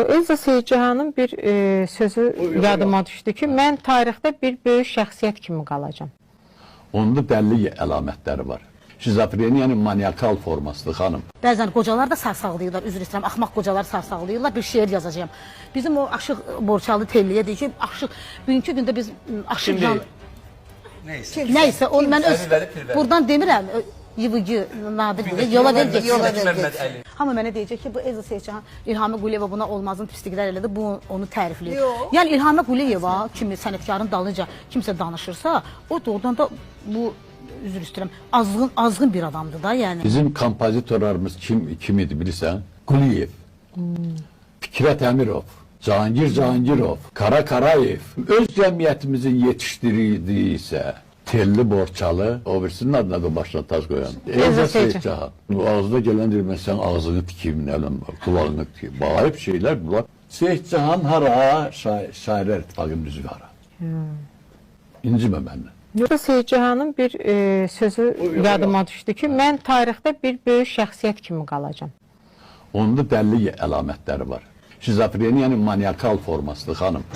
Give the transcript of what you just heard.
Elza Seyidcahanın bir sözü yadıma düşdü ki, mən tarixdə bir böyük şəxsiyyət kimi qalacam. Onda dəlli əlamətləri var. Şizofreniyanın maniakal formasıdır xanım. Bəzən qocalar da sarsaqlayırlar, üzr istəyirəm, axmaq qocalar sarsaqlayırlar. Bir şeir yazacağam. Bizim o Aşıq Borçalı Telliyə deyir ki, Aşıq bugünkü gündə biz Aşıq Kim can deyir? Neyse. Nəysə, onu mən öz Əli Vəli Pirvəli. buradan demirəm. YVG Nadir deyir, yola ver getsin. Yola ver Məmməd getsin. Əli. Hamı mənə deyəcək ki, bu Elza Seyidcahan, İlhamə Quliyeva buna olmazın pisliklər elədi, bu onu tərifləyir. Yox. Yəni İlhamə Quliyeva kimi sənətkarın dalınca kimsə danışırsa, o doğrudan da bu üzr istəyirəm, azğın azğın bir adamdır da, yəni. Bizim kompozitorlarımız kim idi bilirsən? Quliyev, Fikrət Əmirov, Cahangir Cahangirov, Kara Karayev. Öz cəmiyyətimizin yetişdirdiyi isə Telli Borçalı, o birisinin adına da başına taz qoyan. Elza Seyidcahan. Seyidcahan. Bu ağzına gələn deyir, mən sənin ağzını tikeyim, nə bilim, qulağını tikeyim. Bax, ayıb şeylər bunlar. Seyidcahan hara? Şairlər İttifaqının üzvü hara? İncimə məndən. Elza Seyidcahanın bir sözü yadıma düşdü ki, mən tarixdə bir böyük şəxsiyyət kimi qalacam. Onda dəlli əlamətləri var. Şizofreniyanın maniakal formasıdır xanım.